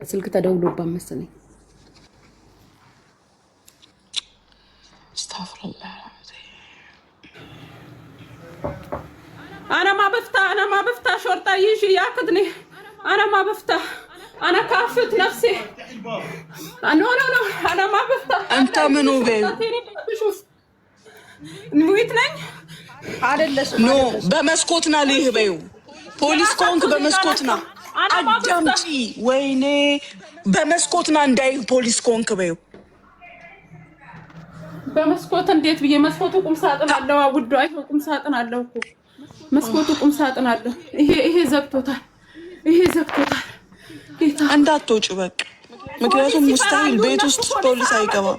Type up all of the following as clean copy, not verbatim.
ስልክ ተደውሎባት መሰለኝ። أستغفر الله። انا ما بفتح، انا ما بفتح، شرطة يجي ياخذني، انا ما بفتح، انا كافت نفسي، no no no، انا ما بفتح. انت ምኑ በይው። شوف ሙይት ነኝ። አይደለሽም። No፣ በመስኮት ና ልይህ በይው። ፖሊስ ከሆንክ በመስኮት ና። አዳምጪ። ወይኔ፣ በመስኮት ና እንዳይህ ፖሊስ ከሆንክ በይው። በመስኮት እንዴት ብዬ? መስኮቱ ቁም ሳጥን አለው። ውዱ አይ ቁም ሳጥን አለው እኮ፣ መስኮቱ ቁም ሳጥን አለው። ይሄ ዘግቶታል። ይሄ ዘግቶታል። ጌታ። እንዳትወጪ በቃ። ምክንያቱም مستحيل ቤት ውስጥ ፖሊስ አይገባም።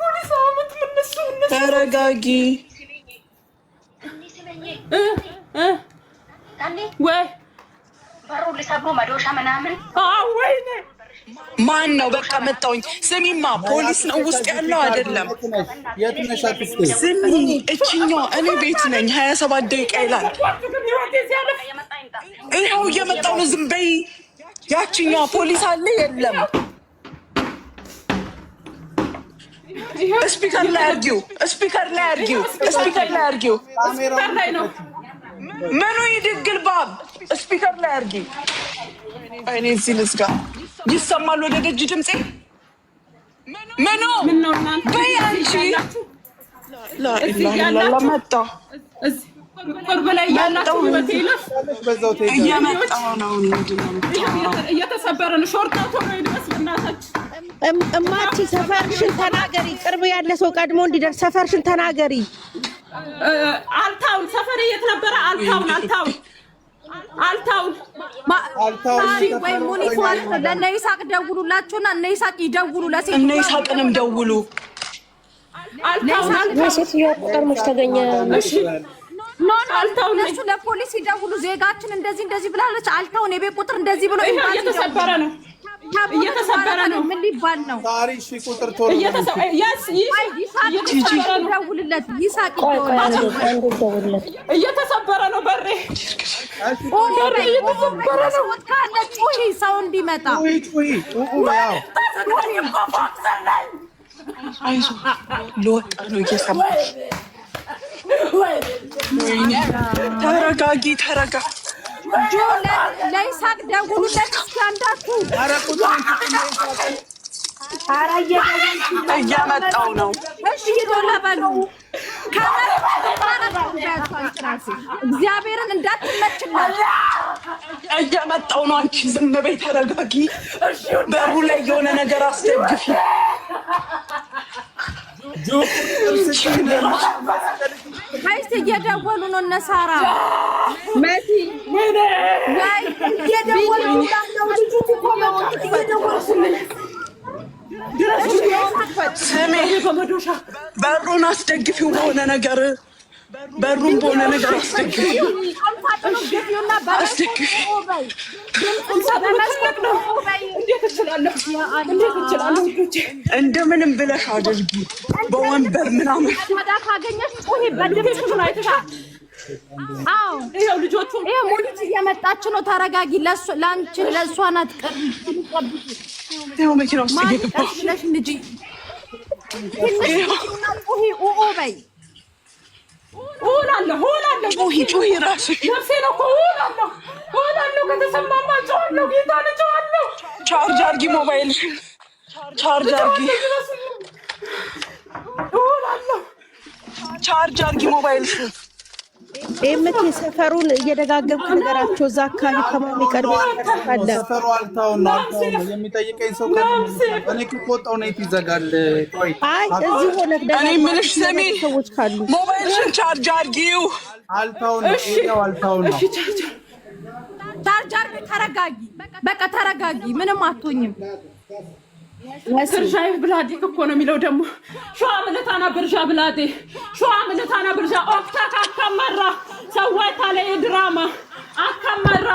ፖሊስ አመት ምነሱ እነሱ ተረጋጊ። እ እ ወይ በሩ ሊሰብሩ መዶሻ ምናምን። አዎ፣ ወይኔ። ማን ነው? በቃ መጣውኝ። ስሚማ፣ ፖሊስ ነው ውስጥ ያለው አይደለም። የት ነሽ አክስቴ? ስሚ፣ እችኛዋ እኔ ቤት ነኝ። 27 ደቂቃ ይላል። ይኸው እየመጣው ነው። ዝም በይ። ያችኛዋ ፖሊስ አለ የለም? Speaker ላይ አርጊው፣ speaker ላይ አርጊው፣ speaker ላይ አርጊው። Speaker ላይ ነው። ምኑ ይድግል ባብ፣ speaker ላይ አርጊ። እኔ እዚህ ልዝጋ። ይሰማል ወደ ደጅ ድምፄ። ምኑ ምን ነው እናንተ በይ አንቺ። እዚህ لا إله إلا الله። ያላችሁ መጣ። እዚህ ቅርብ ላይ ያላችሁ ህይወቴ ይለፍ። በዛው ትሄጃለሽ። እየመጣው ነው። ምንድን ነው የምታወራው? እየተሰበረ ነው። شرطة ቶሎ ይድረስ በእናታችሁ። እማቺ ሰፈርሽን ተናገሪ። ቅርብ ያለ ሰው ቀድሞ እንዲደርስ ሰፈርሽን ተናገሪ። አልታውን ሰፈሬ የት ነበረ? አልታውን፣ አልታውን፣ አልታውን። አልታውን። ወይ ሙኒት ማለት ነው። ለእነ ይሳቅ ደውሉላቸውና እነ ይሳቅ ይደውሉ ለሴት። እነ ይሳቅንም ደውሉ። አልታውን፣ አልታውን። የሴትዮዋ ቁጥር መች ተገኘ? እሺ። No no። አልታውን። እነሱ ለፖሊስ ይደውሉ። ዜጋችን እንደዚህ እንደዚህ ብላለች። አልታውን የቤት ቁጥር እንደዚህ ብሎ ይኸው ኤምባሲ እየተሰበረ ነው፣ እየተሰበረ ነው። ምን ሊባል ነው? ሳሪ ሺ ቁጥር ቶሎ Yes። አይ ይሳቅ። እየተሰበረ ነው። ይደውልለት ይሳቅ። ቆይ ቆይ፣ ይደውልለት። አንዴ አንዴ ደውልለት። እየተሰበረ ነው በሬ፣ በሬ እየተሰበረ ነው። መስኮት ካለ ጩሂ ሰው እንዲመጣ። ጩሂ ጩሂ ጩሁ በያው። አይዞ፣ ልወጣ ነው። እየሰማሽ? ወይኔ፣ ተረጋጊ፣ ተረጋ ጆ ለይሳቅ ደውሉለት እስኪ አንዳችሁ። ኧረ ቁጥሩን ስጪኝ። ኧረ እየደወልኩ። እየመጣው ነው። እሺ ቶሎ በሉ። እግዚአብሔርን እንዳትመችላት። እየመጣው ነው። አንቺ ዝም በይ፣ ተረጋጊ። በሩ ላይ የሆነ ነገር አስደግፊ። ጁ ቁጥር ስጪኝ። Guys፣ እየደወሉ ነው እነ ሳራ። መሲ። ወይ እየደወልኩ ነው። ልጁ እኮ በቃ እየደወልኩለት። ስሜ፣ በሩን አስደግፊው በሆነ ነገር፣ በሩን በሆነ ነገር አስደግፊው፣ አስደግፊ። እንዴት እችላለሁ? እንዴት እችላለሁ? ውዶቼ። እንደምንም ብለሽ አድርጊ፣ በወንበር ምናምን። ታዳ ካገኘሽ ጩሂ በድምፅሽ ብቻ። አዎ። ይኸው ልጆቹ። ይሄ ሙኒት እየመጣች ነው። ተረጋጊ። ለእሱ ለአንቺ ለእሷ ናት። ቅርብ ይኸው መኪና ውስጥ ማን እየገባ ቀስ ብለሽ ንጂ። ትንሽ ጩሂ፣ ኡኡ በይ። እውላለሁ፣ እውላለሁ። ጩሂ ጩሂ ራስሽ። ነፍሴ ነው እኮ፣ እውላለሁ፣ እውላለሁ። ከተሰማማ ጮኻለሁ፣ ጌታን እጮኻለሁ። Charge አርጊ፣ ሞባይልሽን charge አርጊ። እውላለሁ። Charge አርጊ ሞባይልሽን። ኤምኬ፣ ሰፈሩን እየደጋገምክ ነገራቸው። እዛ አካባቢ ከማን ቀድሞ አለ? ሰፈሩ አልታውን ነው፣ አልታውን ነው። የሚጠይቀኝ ሰው ካለ እኔ ከወጣሁ net ይዘጋል። ቆይ። አይ፣ እዚህ ሆነ እኔ የምልሽ ስሚ፣ ሰዎች ካሉ ሞባይልሽን charge አርጊው። አልታውን ነው፣ area ው አልታውን ነው። እሺ፣ charge Charge አርጊ። ተረጋጊ። በቃ ተረጋጊ። ምንም አትሆኝም። ብርዣ ብላዴ እኮ ነው የሚለው ደግሞ። ሸዋ ምልታና ብርዣ ብላዴ፣ ሸዋ ምልታና ብርዣ ኦክታ ካካመራ ሰዋይታ ላይ ድራማ አካመራ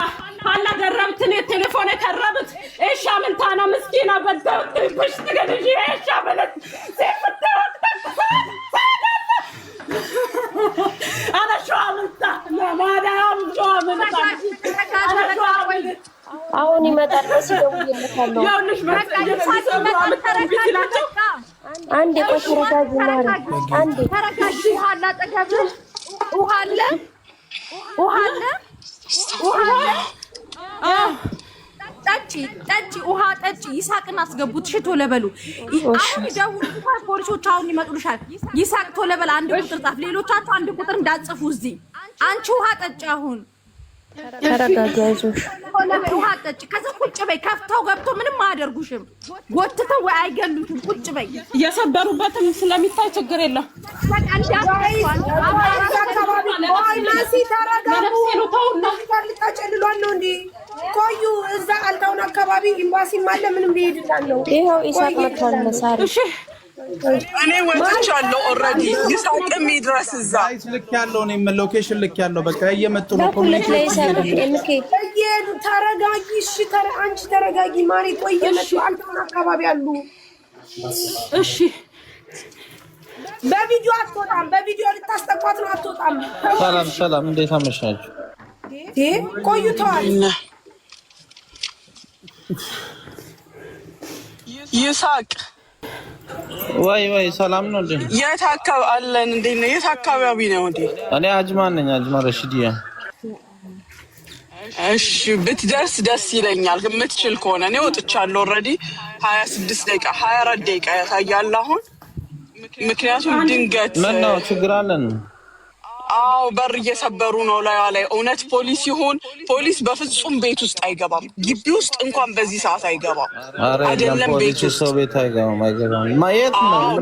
አላ ደረብትን ቴሌፎን ከረብት ኤሻ ምልታና ምስኪና በደብት ብሽት ገድጂ ኤሻ ምልት ሴፍተ ወቅተ አነ ሸዋ ምልታ ለማዳም ሸዋ ምልታ። ተረጋጊ፣ ተረጋጊ፣ በቃ ቆይ። አሁን ይመጣል። መሲ ደውዬለታለሁ። ይኸውልሽ በቃ ይሳቅ ይመጣል። ተረጋጊ፣ በቃ። አንዴ ቆይ ተረጋጊ ማሪ፣ አንዴ። ተረጋጊ። ውሃ አለ አጠገብሽ? ውሃ አለ? ውሃ አለ? ውሃ አለ? ጠጪ፣ ጠጪ፣ ውሃ ጠጪ። ይሳቅን አስገቡት። እሺ ቶሎ በሉ። አሁን ይደውሉልሻል ፖሊሶች፣ አሁን ይመጡልሻል። ይሳቅ ቶሎ በል፣ አንድ ቁጥር ጻፍ። ሌሎቻችሁ አንድ ቁጥር እንዳትጽፉ እዚህ። አንቺ ውሃ ጠጪ አሁን። ተረጋጊ፣ አይዞሽ። ቶሎ በይ፣ ውሃ ጠጪ። ከዛ ቁጭ በይ። ከፍተው ገብቶ ምንም አያደርጉሽም። ጎትተው ወይ አይገሉሽም። ቁጭ በይ። የሰበሩበትም ስለሚታይ ችግር የለም። በቃ እንዳትከፍቱ። ቆይ መሲ ተረጋጉ። ለነፍሴ ነው ተውና። ልታጨልሏል ነው እንዴ? ቆዩ፣ እዛ አልታውን አካባቢ ኤምባሲም አለ፣ ምንም ሊሄድላል ነው። ይኸው ኢሳቅ መጥቷል። መሳሪ እሺ። እኔ ወጥቻለሁ already። ይሳቅም ይድረስ እዛ። Guys፣ ልክ ያለው እኔም location ልክ ያለው በቃ እየመጡ ነው። ላኩለት Community ለኢሳቅ ኤምኬ። እየሄዱ፣ ተረጋጊ። እሺ አንቺ ተረጋጊ ማሪ። ቆይ፣ እየመጡ አልታውን አካባቢ አሉ። እሺ። በቪዲዮ አትወጣም። በቪዲዮ ልታስጠቋት ነው። አትወጣም። ሰላም ሰላም፣ እንዴት አመሻችሁ? ቆይተዋል። ይሳቅ። ወይ ወይ፣ ሰላም ነው እንዴ? የት አካባቢ አለን? እንዴት ነው? የት አካባቢ ነው እንዴ? እኔ አጅማን ነኝ፣ አጅማን ረሽዲያ። እሺ፣ ብትደርስ ደስ ይለኛል፣ የምትችል ከሆነ። እኔ ወጥቻለሁ already። 26 ደቂቃ፣ 24 ደቂቃ ያሳያል አሁን። ምክንያቱም ድንገት ምን ነው፣ ችግር አለን? አዎ፣ በር እየሰበሩ ነው ላይዋ ላይ። እውነት ፖሊስ ይሁን፣ ፖሊስ በፍጹም ቤት ውስጥ አይገባም። ግቢ ውስጥ እንኳን በዚህ ሰዓት አይገባም። አረ የለም። አይደለም ቤት ፖሊስ ውስጥ። ሰው ቤት አይገባም፣ አይገባም። የት ነው? አዎ።